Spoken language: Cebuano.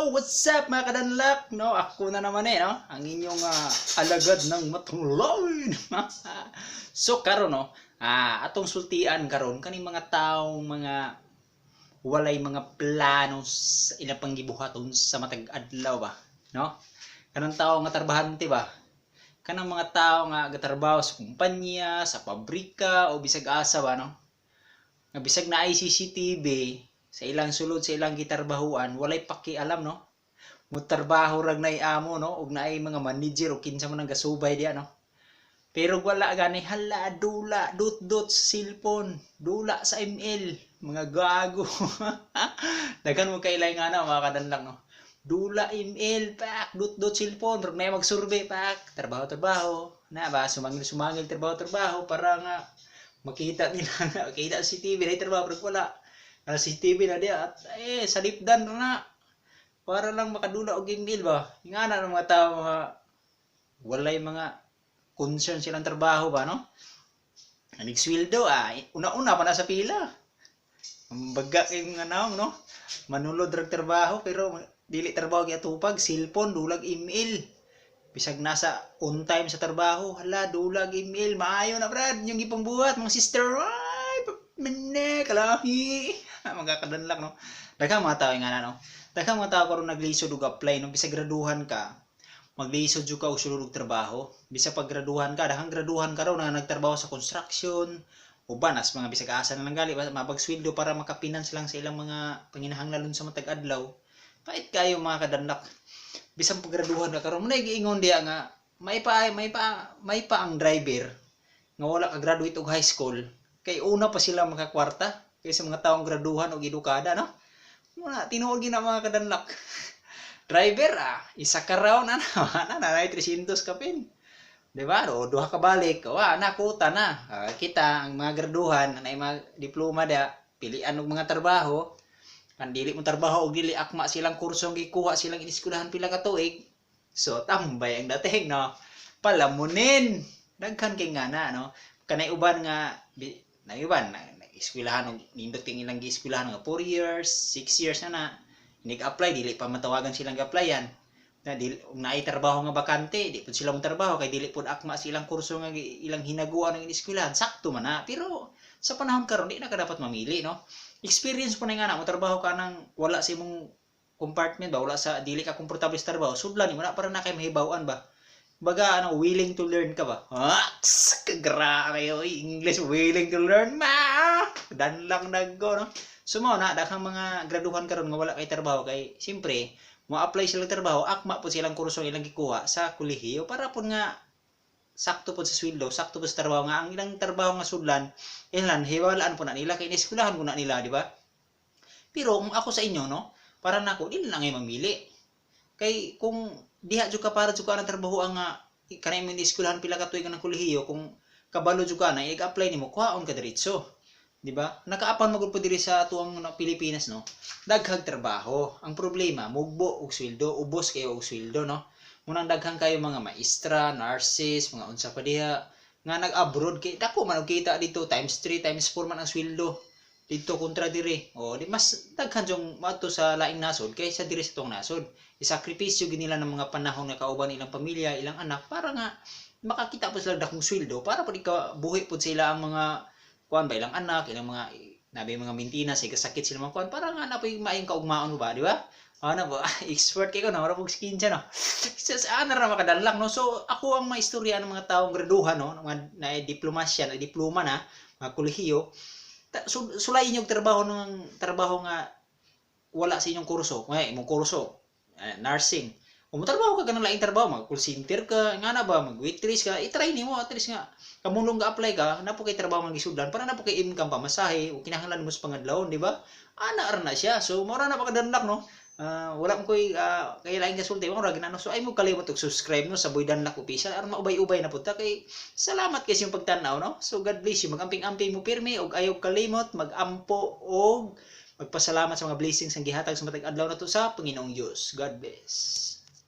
Yo, what's up, mga kadanlak? No, ako na naman eh, no? Ang inyong alagad ng matulawin. So karon, no, atong sultian karon kaning mga taong mga walay mga plano sa ilang panggibuhaton sa matag adlaw ba, no? Kanang tao nga trabahante ba? Kanang mga tao nga gatrabaho sa kumpanya, sa pabrika o bisag asa ba, no? Nga bisag naay CCTV sa ilang sulod, sa ilang gitarbahuan, walay pakialam, no? Mutrabaho rag naay amo, no, ug naay mga manager o kinsa man ang gasubay diya, no? Pero wala gani, hala, dula dot dot sa cellphone, dula sa ML, mga gago. Daghan mo kailay nga na mga kadanlak, no? Dula ML pak, dot dot cellphone, rag naay magsurvey pak, trabaho trabaho na ba, sumangil sumangil, trabaho trabaho, para nga makita nila nga makita sa CCTV na trabaho, pero wala ang CCTV na diya at eh salipdan na para lang makadula og email ba. Nga na ng mga tao, mga walay mga concern silang trabaho ba, no? Nagsweldo, una-una pa na sa pila. Ang baga kay mga naong, no? Manulod rag trabaho pero dili trabaho giatupag, cellphone, dulag email. Bisag nasa on time sa trabaho, hala, dulag email, maayo na brad, yung gipangbuhat mga sister, ay mene kalahi. Mga kadanlak, no? Daghang mga tao nga na, no? Daghang mga tao karon naglisod og apply, no? Bisag graduhan ka, maglisod jud ka og sulod og trabaho. Bisag paggraduhan ka, daghang graduhan karon na nagtrabaho sa construction, uban as mga bisag asa na lang gali mabagsweldo para makapinans lang sa ilang mga panginahanglanon sa matag adlaw. Pait kayo, mga kadanlak. Bisan paggraduhan ka karon, mo giingon diya nga may pa ang driver nga wala ka graduate og high school kay una pa sila makakwarta kaysa mga taong graduhan og edukada, no? Muna tinuod gina, mga kadanlak. Driver, isa ka raw na na na na 300 kapin. Di ba? O duha ka balik, wa na kuta na. Kita ang mga graduhan na mga diploma da, pilian og mga trabaho. Kan dili mo trabaho og dili akma silang kursong gikuha silang iniskwelahan pila ka tuig. So tambay ang dating, no? Palamunin. Daghan kay nga na, no? Kanay uban nga na uban na eskwelahan og nindot kay ilang gieskwelahan nga 4 years, 6 years na na. Nig-apply, dili pa matawagan silang gi-applyan na dili ug naay trabaho nga bakante, di pud sila mo trabaho kay dili pud akma silang kurso nga ilang hinaguan ng ineskwelahan. Sakto man na, pero sa panahon karon di na ka dapat mamili, no? Experience po na nga na mo trabaho ka nang wala sa imong compartment ba, wala sa dili ka komportable sa trabaho, sudlan nimo na para na kay mahibaw-an ba. Baga ano, willing to learn ka ba? Ah, grabe oy, English, willing to learn ma. Danlang naggo, no? So mao na, daghang mga graduhan karon nga wala kay trabaho kay siyempre mo-apply sila trabaho, akma po silang kurso ilang gikuha sa kolehiyo para po nga sakto po sa sweldo, sakto po sa trabaho nga ang ilang trabaho nga sudlan, ilan hiwalaan po na nila kay ineskwelahan po na nila, di ba? Pero kung ako sa inyo, no, para nako dili na ngay mamili. Kay kung diha jud ka para jud ka ng trabaho ang nga kanay mo eskwelahan pila ka tuig ng kolehiyo, kung kabalo jud ka na i-apply nimo, kuhaon ka diretso. Di ba? Nakaapan magud po diri sa atuang na Pilipinas, no? Daghang trabaho. Ang problema, mugbo og sweldo, ubos kayo og sweldo, no? Munang daghang kayo mga maestra, nurses, mga unsa pa diha nga nag-abroad kay dako man og kita dito, times 3, times 4 man ang sweldo dito kontra diri. O di mas daghan jung moadto sa laing nasod kaysa diri sa tuong nasod. Isakripisyo gid nila ng mga panahon nga kauban ilang pamilya, ilang anak para nga makakita po sila dakong sweldo para pud ikabuhi pud sila ang mga kuan ba, ilang anak, ilang mga nabi mga maintenance, kasakit sila mga kuan para nga napoy maayong kaugmaon ba, di ba? Ano ba? Expert kay ko no, mura pug skin siya, no. Sa ana ra makadalak, no. So ako ang maistorya ng mga taong graduhan, no, mga na diplomasya, na diploma na, mga kolehiyo. Sulayin yung trabaho ng trabaho nga wala sa inyong kurso. Ngay, imong kurso, nursing. Kung motrabaho ka ganang laing trabaho, mag call center ka, nga na ba, mag waitress ka, i-try nimo at least nga kamulong ga apply ka, na po kay trabaho nga gisudlan para na po kay income pa masahe o kinahanglan mo sa pangadlawon, di ba? Ana ra na siya. So mao ra na pakadanlak, no? Wala mo koy kay laing kasulti mo ra ginano. So ay mo kalimot og subscribe, no, sa Boy Danlak Official aron maubay-ubay na pud ta kay salamat kay sa inyong pagtan-aw, no? So God bless you. Magamping-amping mo pirmi og ayaw kalimot magampo og magpasalamat sa mga blessings ang gihatag sa matag adlaw nato sa Panginoong Dios. God bless.